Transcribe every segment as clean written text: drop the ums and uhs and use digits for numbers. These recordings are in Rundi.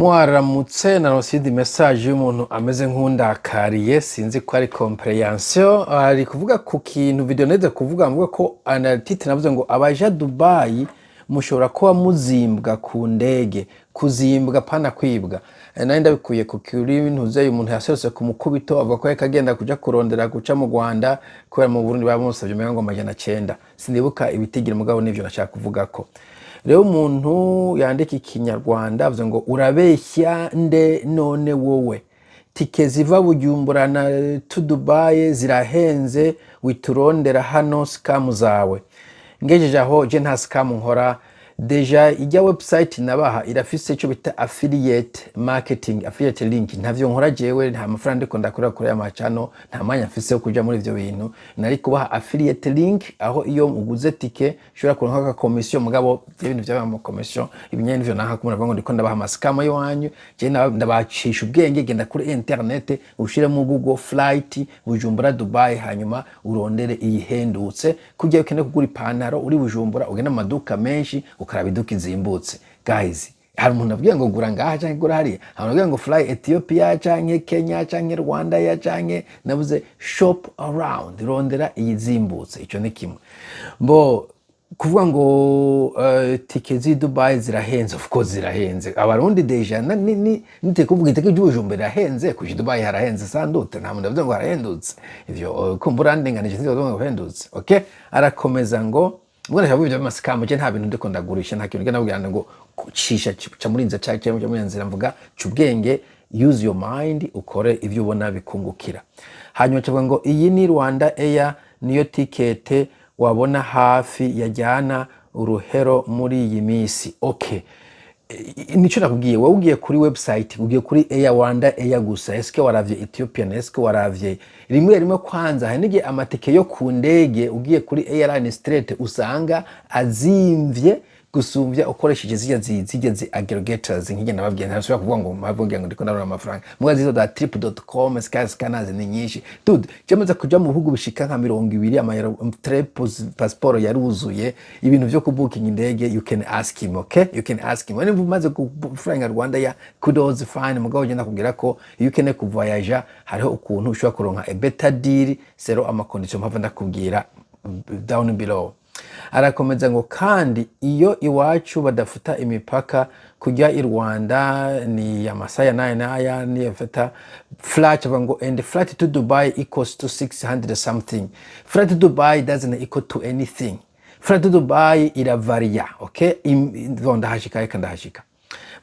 Mwaramutse. Naronse iyindi message y'umuntu ameze nk'undakariye, sinzi ko ari compréhension. Ari kuvuga ku kintu video neze kuvuga, mvuga ko analytique navuze ngo abaja Dubai mushobora kuba muzimbwa ku ndege, kuzimbwa pana kwibwa. Nari ndabikuye ku kuri ntuze umuntu yaserutse ku mukubito, avuga ko yariko agenda kuja kurondera guca mu Rwanda kubera mu Burundi bamusavye umenga ngo 900, sinibuka ibitigira, mugabo nivyo nashaka kuvugako. Rero umuntu yandika Ikinyarwanda avuze ngo urabeshya nde? None wowe tike ziva Bujumbura na to Dubai zirahenze, witurondera hano scam zawe. Ngejeje aho, je nta scam nkora. Déjà ijya website nabaha irafise ico bita affiliate marketing, affiliate link. Ntavyo nkora jewe, nta mafaranga ndiko ndakorera kuri aya macano, nta mwanya mfise wo kuja muri ivyo bintu. Nari kubaha affiliate link aho iyo uguze tike ushobora kuronka aka commission, mugabo ibintu vy'ama commission ibinyene nivyo nanka kumura ngo ndiko ndabaha ama scam y'iwanyu. Je ndabacisha ubwenge: genda kuri internet, ushiremo Google flight Bujumbura Dubai, hanyuma urondere iyihendutse. Kugira ukeneye kugura ipantaro uri Bujumbura, ugenda mu maduka menshi, ukaraba iduka izimbutse. Guys, hari umuntu abwiye ngo gura ngaha canke gura hariya? Hari umuntu abwiye ngo fly Ethiopia canke Kenya canke Rwanda ya canke? Navuze shop around, rondera iyizimbutse. Ico ni kimwe. Mbo kuvuga ngo tike z'i Dubai zirahenze, of course zirahenze. Abarundi déjà ni nite kuvuga itike ry'Ubujumbura irahenze, kuja i Dubai harahenze sandute. Nta muntu avuze ngo harahendutse ivyo, kumbura ndinganije, sinzi ngo hendutse. Okay, arakomeza ngo ubwo ndashaka kuvuga ivyo by'ama scam. Je nta bintu ndiko ndagurisha, nta kintu ndabwira ngo cisha ca muri nzira ca muri nzira. Mvuga ca ubwenge, use your mind, ukore ivyo ubona bikungukira. Hanyuma kivuga ngo iyi ni Rwanda Air, niyo tikete wabona hafi yajyana uruhero muri iyi minsi. Okay, nico nakubwiye, wowe ugiye kuri website, ugiye kuri Air Rwanda Air gusa, eske waravye Ethiopian? Eske waravye rimwe rimwe? Kwanza hari n'igihe amatike yo ku ndege ugiye kuri airline straight usanga azimvye gusumvya ukoresheje zirya zi aggregators. Nk'igenda nababwiye, ntashobora kuvuga ngo mpavuge ngo ndiko ndarura amafaranga muga zizo da trip.com, Skyscanners ni nyinshi. Dude, je kuja mu bihugu bishika nka 20, amayero tre passport yaruzuye. Ibintu vyo kubukinga indege, you can ask him, okay, you can ask him. Niba umaze gufranga Rwanda ya kudos, fine. Mugabo je ndakubwira ko iyo ukeneye kuvoyaja hariho ukuntu ushobora kuronka a better deal selon ama condition mpava ndakubwira down below. Arakomeza ngo kandi iyo iwacu badafuta imipaka, kujya i Rwanda ni amasaha n'aya n'aya, niyo mfata flight. Avuga ngo and flight to Dubai equals to 600 something. Flight to Dubai doesn't equal to anything. Flight to Dubai iravaria. Okay, ndahashika, reka ndahashika.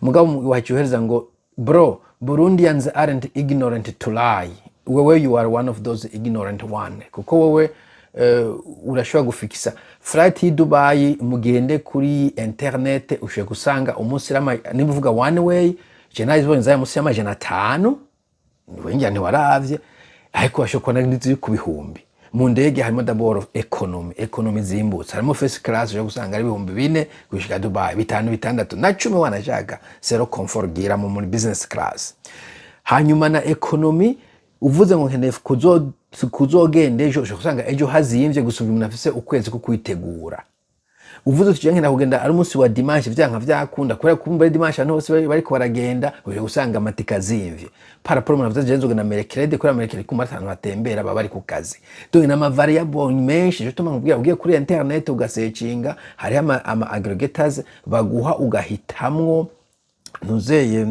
Mugabo wacyuhereza ngo bro, Burundians aren't ignorant to lie. Wewe, you are one of those ignorant one, kuko wewe urashobora gufikisa flight y'i Dubai. Mugende kuri internet, ushobora gusanga umunsi niba uvuga one way, je nazibonye zari munsi y'500. Wengira ntiwaravye, ariko bashobora kubona n'iziri ku bihumbi. Mu ndege harimo d'abord economy, economy zimbutse, harimo first class, ushobora gusanga ari 4000 gushika Dubai, 5, 6 na 10 wanashaka, selon confort gira mu muri business class. Hanyuma na economy, uvuze ngo nkeneye kuzogenda ejo, ushobora gusanga ejo hazimvye gusumba umuntu afise ukwezi ko kwitegura. Uvuze uti nkenda kugenda ari umunsi wa dimanche, vyanka vyakunda, kubera kumva ari dimanche abantu bose bariko baragenda, ushobora gusanga amatike azimvye par rapport umuntu avuze je nzogenda mercredi, kubera mercredi kumva ahantu hatembera baba bari ku kazi. Donc n'ama variable menshi. Ico tuma nkubwira, ugiye kuri internet ugasearchinga, hariho ama aggregators baguha, ugahitamwo ntuzeye,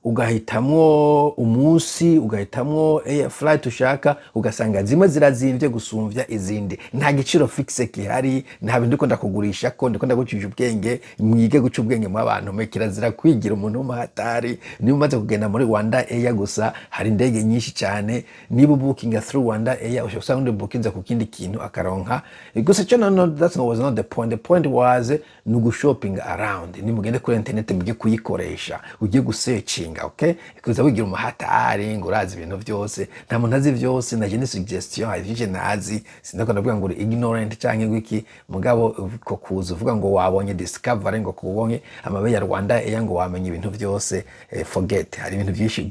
ugahitamwo umunsi, ugahitamwo air flight ushaka, ugasanga zimwe zirazimvye gusumvya izindi. Nta giciro fixe gihari, nta bintu ndiko ndakugurisha ko ndiko ndagucisha ubwenge. Mwige guca ubwenge mu abantu mwe, kirazira kwigira umuntu w'umuhatari. Niba umaze kugenda muri Rwanda Air gusa, hari indege nyinshi cyane. Niba ubukinga through Rwanda Air, ushobora gusanga undi bukinze ku kindi kintu akaronka gusa. Cyo no, that was not the point. The point was ni ugushopping around. Nimugende kuri internet, mujye kuyikoresha, ujye gusearchinga. Okay, kuza wigira umuhatari ngo urazi ibintu byose, nta muntu azi byose. Naje ni suggestion, hari byinshi ntazi, sindako ndavuga ngo uri ignorant canke ngo iki. Mugabo ko kuza uvuga ngo wabonye discovery, ngo kubonye amabe ya Rwanda Air, ngo wamenye ibintu byose, forget. Hari ibintu byinshi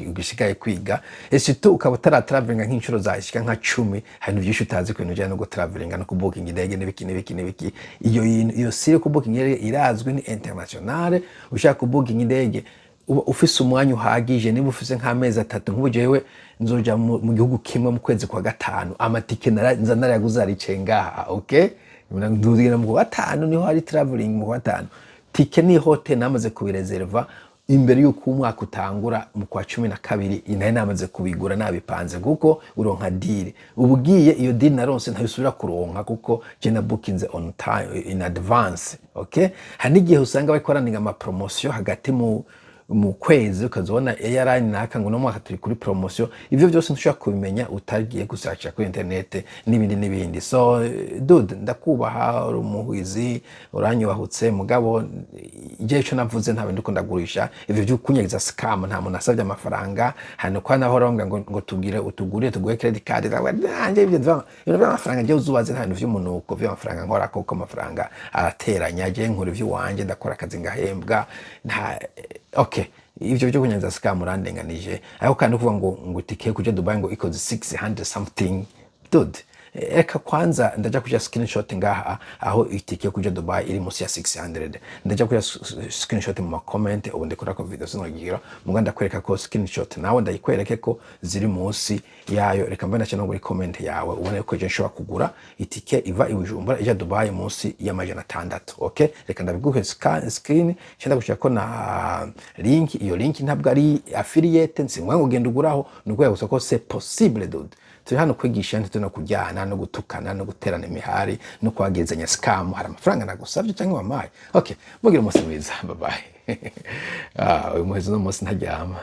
ugishigaye kwiga, et surtout ukaba utaratravelinga nk'inshuro zashika nka 10. Hari ibintu byinshi utazi ku bintu bijyanye no gutravelinga no kubukinga indege n'ibiki n'ibiki n'ibiki. Iyo sire kubukinga indege irazwi, ni internationale. Ushaka kubukinga indege Uba ufise umwanya uhagije, niba ufise nk'amezi 3. Nk'ubu jewe nzoja mu gihugu kimwe mu kwezi kwa gatanu, amatike nza narayaguze, aricaye ngaha. Okay, ndugenda mu kwa gatanu, niho hari traveling mu kwa gatanu. Tike ni hotel namaze kubireserva imbere y'uko umwaka utangura mu kwa 12, nari namaze kubigura, nabipanze, kuko uronka deal. Ubu ugiye, iyo deal naronse ntabisubira kuronka, kuko je na bookinze on time, in advance. Okay, hari n'igihe usanga bariko baraninga ama promotion hagati mu kwezi, ukazobona airline naka ngo no mwaka turi kuri promotion. Ivyo byose ntushobora kubimenya utagiye gusearcha kuri internet n'ibindi n'ibindi. So dude, ndakubaha, uri umuhwizi, uranyubahutse, mugabo igihe ico navuze, nta bintu ndiko ndagurisha. Ivyo vyo kunyegeza, scam, nta muntu asabye amafaranga hano kwa naho bambwira ngo tubwire utugurire, tuguhe credit card. Nanje ivyo ibintu vy'amafaranga je uzubaze, nta bintu vy'umunuko vy'amafaranga nkora, kuko amafaranga arateranya. Je nkora ivy'iwanje, ndakora akazi ngahembwa, nta. Okay, ivyo byo kunyanza scam urandenganije. Ariko kandi kuvuga ngo itike kuja Dubai ngo ikoze 600 something, dude, reka kwanza ndaja kuja screenshot ngaha aho itike yo kuja Dubai iri munsi ya 600. Ndaja kuja screenshot mu ma comment. Ubu ndikora ko video sinogira muga ndakwereka ko screenshot nawe ndayikwereke ko ziri munsi yayo. Reka mbe ndaca no muri comment yawe, ubone ko je nshobora kugura itike iva i Bujumbura ija Dubai munsi ya 600. Okay, reka ndabiguhe screen cyenda gushira ko na link. Iyo link ntabwo ari affiliate, nsimwe ngo ugenda uguraho, ni ukubera gusa ko c'est possible. Dude, turi hano kwigisha, ntituri no kujyana no gutukana no guterana imihari no kwagezanya scam. Hari amafaranga nagusabye cyangwa wampaye? Okay, mugira umunsi mwiza, bye bye. Ah, uyu muhezi no munsi ntaryama.